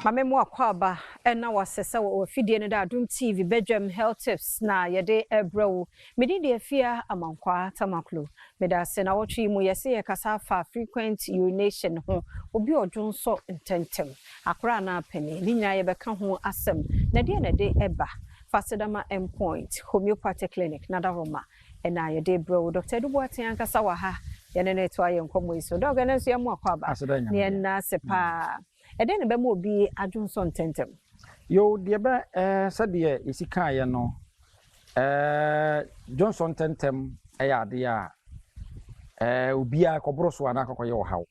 Maame mu akɔ ɛna wasɛ sɛ wɔ afidie no da Adom TV bedwam health tips na yɛde ɛbrɛ wo. Mede deɛ Afia Amankwa Tamaklo. Meda ase na wɔtwe mu yɛsɛ yɛkasa afa frequent urination ho. Obi ɔdwo nso ntɛntɛm. Akora anaa panin ne nyinaa yɛbɛka ho asɛm. Na deɛ na ɛde ɛba Fasedama Endpoint Homeopathic Clinic na Daroma ɛna yɛde brɛ wo. Dr. Edu Boateng ankasa wɔ ha. Yɛne no ɛto ayɛ nkɔmmɔ yi so. Doc, ɛno nso yɛmo akɔ aba. Aseda Nyame. Ne yɛnna ase paa. Ɛdɛn na ɛbɛma obi adwo nso ntɛntɛm? Yo, deɛ bɛ sɛdeɛ yɛsi kaeɛ no, dwonsɔ ntɛntɛm ɛyɛ adeɛ a obiara kɔboro so anaa kɔkɔyɛ ɔhaw.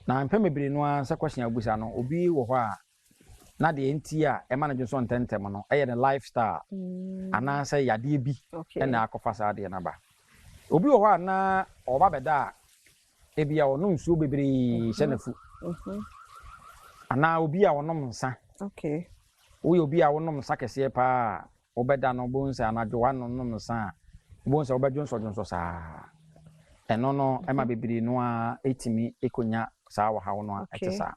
Na mpɛn bebree no ara sɛ question a wobisa no, obi wɔ hɔ a na deɛ nti a ɛma no dwonsɔ ntɛntɛm no ɛyɛ ne lifestyle anaasɛ yadeɛ bi ɛna akɔfa saa adeɛ no aba. Obi wɔ hɔ a na ɔba bɛda a, ebi a ɔnom nsuo bebree hyɛ n'afu anaa obi a ɔnom nsa. Woyɛ obi a wonom nsa kɛseɛ paa a, wobɛda no, wobɛhu sɛ anadwo woanonom nsa a, wobɛhu sɛ wobɛdwonsɔdwonsɔ saa. Ɛno no ɛma bebree no a ɛtumi ɛkɔnya saa ɔhaw no a ɛte saa.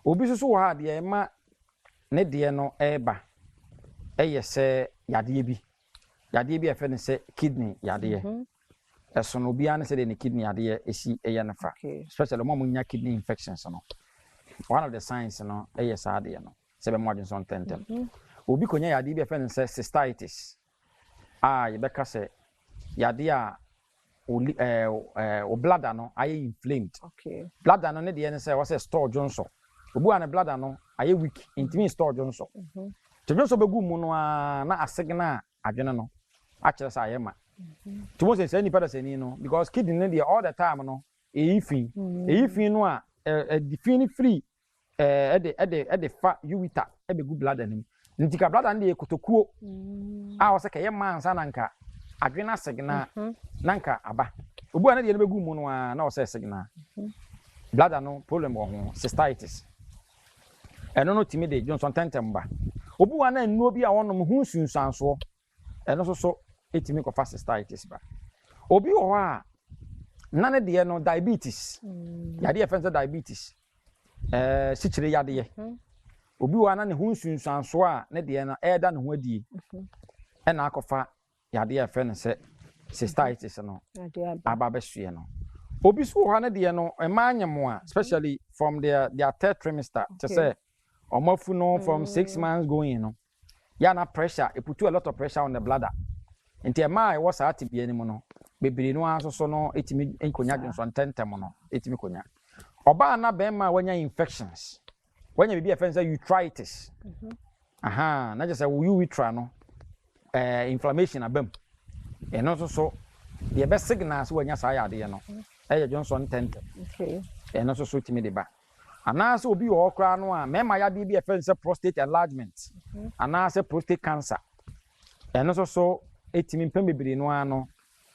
Obi nso so wɔ ha a, deɛ ɛma ne deɛ no ɛreba ɛyɛ sɛ yadeɛ bi a yɛfrɛ no sɛ kidney yadeɛ. Ɛso no, obiara ne sɛdeɛ ne kidney yadeɛ ɛsi ɛyɛ no fa. Especially ɔmo a monya kidney infections no, one of the signs no ɛyɛ saa adeɛ no sɛ ɛbɛma wadwonsɔ ntɛntɛm. Obi kɔnya yadeɛ bi a yɛfrɛ no sɛ cystitis a, yɛbɛka sɛ yadeɛ a wo ɛɛ ɛɛ wo bladder no ayɛ inflamed. Bladder no ne deɛ ne sɛ wɔsɛ store dwonsɔ. Obi a ne bladder no ayɛ weak, ntumi store dwonsɔ. Nti dwonsɔ bɛgu mu no ara na asignal adwene no akyerɛ sɛ ayɛ ma. Nti mo sɛ sɛ nipa da sani no, because kidney no deɛ, all the time no ɛyi fi. Ɛyi fi no a, ɛdi fi no firi ɛde fa ureter ɛbɛgu bladder no mu. Nti ka bladder no deɛ yɛ kotokuo a wɔsɛ kɛyɛ mmaa ansa na nka adwene asignal na nka aba. Obi a ne deɛ no bɛgu mu no ara na ɔsɛ signal bladder no problem wɔ ho, cystitis. Ɛno no tumi de dwonsɔ ntɛntɛm ba. Obi wɔ na nnuro bi a wɔnom ho nsunsuansoɔ, ɛno nso so ɛtumi kɔfa cystitis ba. Obi wɔ hɔ a na ne deɛ no diabetes yadeɛ, yɛfrɛ no sɛ diabetes, sikyire yadeɛ. Obi wɔ hɔ a na ne ho nsunsuansoɔ a ne deɛ no ɛreda ne ho adie ɛna akɔfa yadeɛ a yɛfrɛ no sɛ cystitis no aba abɛsoɛ no. Obi nso wɔ hɔ a ne deɛ no mmaa nyem a, especially from their third trimester, kyɛ sɛ ɔmo afu no from 6 months going no, yɛ na pressure eput a lot of pressure on the bladder. Nti mmaa a ɛwɔ saa tebea no mu no bebree no ara nso so no etumi nkonya dwonsɔ ntɛntɛm no. Etumi konya ɔbaa na bɛrima a wanya infections, wanya biribi a yɛfrɛ no sɛ urethritis. Aha na kyerɛ sɛ wo urethra no inflammation aba mu. Ɛno nso so deɛ ɛbɛ signal sɛ wanya saa yadeɛ no ɛyɛ dwonsɔ ntɛntɛm. Ɛno nso so tumi de ba. Anaasɛ obi wɔ hɔ koraa no a mmarima yadeɛ bi a yɛfrɛ no sɛ prostate enlargement anaasɛ prostate cancer, ɛno nso so ɛtumi mpɛn bebree no ara no,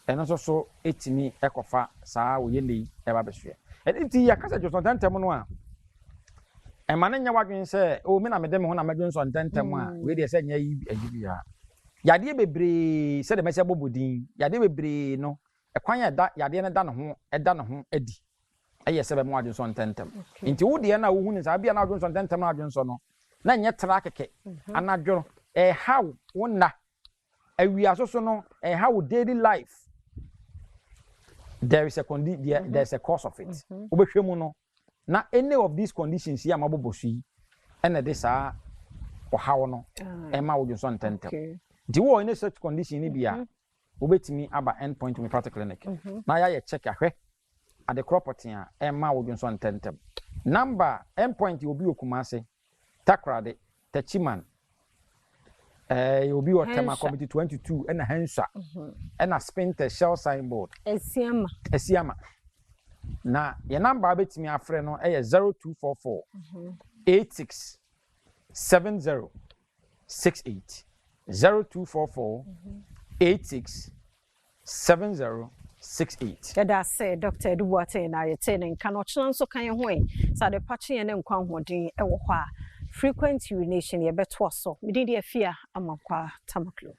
ɛno nso so ɛtumi ɛkɔfa saa oyɛ ne yi ɛba bɛsoɛ. Ɛno nti yɛka sɛ dwonsɔ ntɛntɛm no a, ɛma ne nyɛ wadwene sɛ o me na mede me ho na mɛdwonsɔ ntɛntɛm a, wei deɛ sɛ nyɛ yi ayi biara. Yadeɛ bebree, sɛdeɛ mɛsɛ bɔbɔ din, yadeɛ bebree no, ɛkwan a ɛda yadeɛ no da ne ho ɛda ne ho adi ɛyɛ sɛ bɛma wadwonsɔ ntɛntɛm. Nti wo deɛ no a wohu ne saa bia na wadwonsɔ ntɛntɛm na wadwonsɔ no na nyɛ tra kɛkɛ anadwo no ɛhaw wo nna, awia so so no ɛhaw wo daily life, there is a cause of it. Wobɛhwɛ mu no na any of these conditions yi a mabobɔ so yi ɛna ɛde saa ɔhaw no ɛma wo dwonsɔ ntɛntɛm. Nti wowɔ any such condition ni bi a, wobɛtumi aba End Point Homeopathic Clinic na yɛayɛ check ahwɛ adekorɔ pɔtee a ɛma wo dwonsɔ ntɛntɛm. Number End Point, obi wɔ Kumase, Takoradi, Techiman, obi wɔ Tema Community 22, ɛna Hansua, ɛna Spintex Shell signboard. Esiama. Esiama. Na yɛn number a wobɛtumi afrɛ no ɛyɛ 0244 86 70 68, 0244 86 70 68. Yɛda ase, Dr. Edu Boateng, na yɛte ne nka no. Ɔkyena nso ka yɛn ho ɛ sɛ ade pa kye yɛn ne nkwa ahoɔden ɛwɔ hɔ a, frequent urination yɛbɛtoa so. Medin de Afia Amankwa Tamaklo.